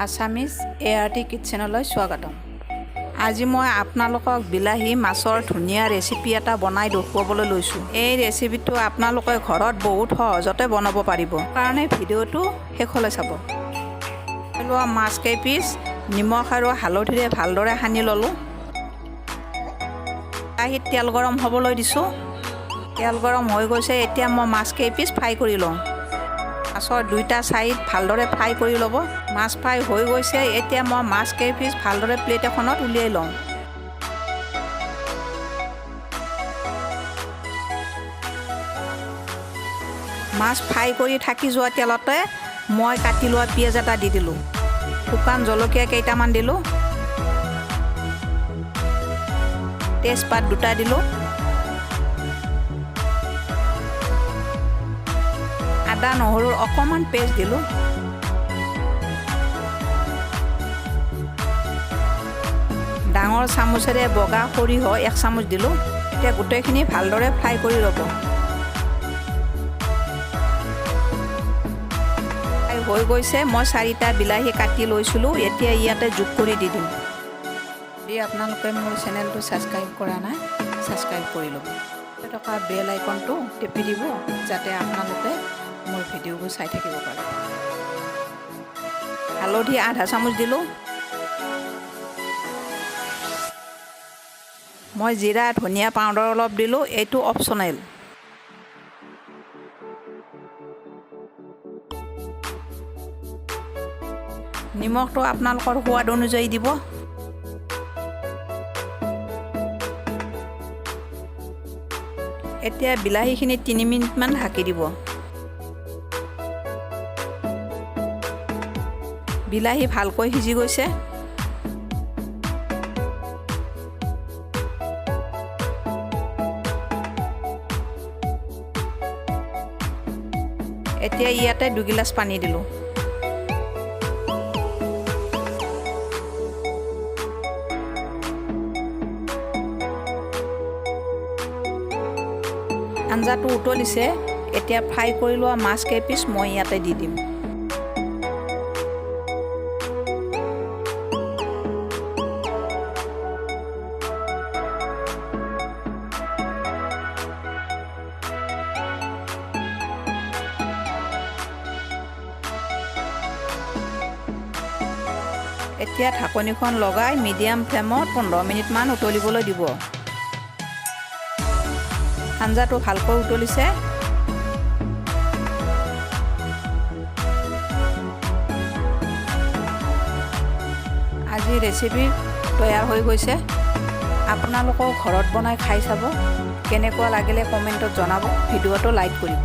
Assamese ART কিটচেনলৈ স্বাগতম। আজি মই আপোনালোকক বিলাহী মাছৰ ধুনীয়া ৰেচিপি এটা বনাই দেখুৱাবলৈ লৈছোঁ। এই ৰেচিপিটো আপোনালোকে ঘৰত বহুত সহজতে বনাব পাৰিব কাৰণে ভিডিঅ'টো শেষলৈ চাব। লোৱা মাছ কেইপিচ নিমখ আৰু হালধিৰে ভালদৰে সানি ল'লোঁ। কেৰাহীত তেল গৰম হ'বলৈ দিছোঁ। তেল গৰম হৈ গৈছে। এতিয়া মই মাছ কেইপিচ ফ্ৰাই কৰি লওঁ। মাছৰ দুইটা ছাইড ভালদৰে ফ্ৰাই কৰি ল'ব। মাছ ফ্ৰাই হৈ গৈছে। এতিয়া মই মাছ কেইপিচ ভালদৰে প্লেট এখনত উলিয়াই লওঁ। মাছ ফ্ৰাই কৰি থাকি যোৱা তেলতে মই কাটি লোৱা পিঁয়াজ এটা দি দিলোঁ। শুকান জলকীয়া কেইটামান দিলোঁ। তেজপাত দুটা দিলোঁ। আদা নহৰুৰ অকণমান পেষ্ট দিলোঁ। ডাঙৰ চামুচেৰে বগা সৰিয়হ এক চামুচ দিলোঁ। এতিয়া গোটেইখিনি ভালদৰে ফ্ৰাই কৰি ল'ব। হৈ গৈছে। মই চাৰিটা বিলাহী কাটি লৈছিলোঁ, এতিয়া ইয়াতে যোগ কৰি দি দিম। যদি আপোনালোকে মোৰ চেনেলটো ছাবস্ক্ৰাইব কৰা নাই, ছাবস্ক্ৰাইব কৰি ল'ব। থকা বেল আইকনটো টিপি দিব, যাতে আপোনালোকে মোৰ ভিডিঅ'বোৰ চাই থাকিব পাৰে। হালধি আধা চামুচ দিলোঁ। মই জিৰা ধনিয়া পাউডাৰ অলপ দিলোঁ, এইটো অপশ্যনেল। নিমখটো আপোনালোকৰ সোৱাদ অনুযায়ী দিব। এতিয়া বিলাহীখিনি 3 মিনিটমান ঢাকি দিব। বিলাহী ভালকৈ সিজি গৈছে। এতিয়া ইয়াতে 2 গিলাচ পানী দিলোঁ। আঞ্জাটো উতলিছে। এতিয়া ফ্ৰাই কৰি লোৱা মাছ কেইপিচ মই ইয়াতে দি দিম। এতিয়া ঢাকনিখন লগাই মিডিয়াম ফ্লেমত 15 মিনিটমান উতলিবলৈ দিব। আঞ্জাটো ভালকৈ উতলিছে। আজি ৰেচিপি তৈয়াৰ হৈ গৈছে। আপোনালোকেও ঘৰত বনাই খাই চাব। কেনেকুৱা লাগিলে কমেণ্টত জনাব। ভিডিঅ'টো লাইক কৰিব।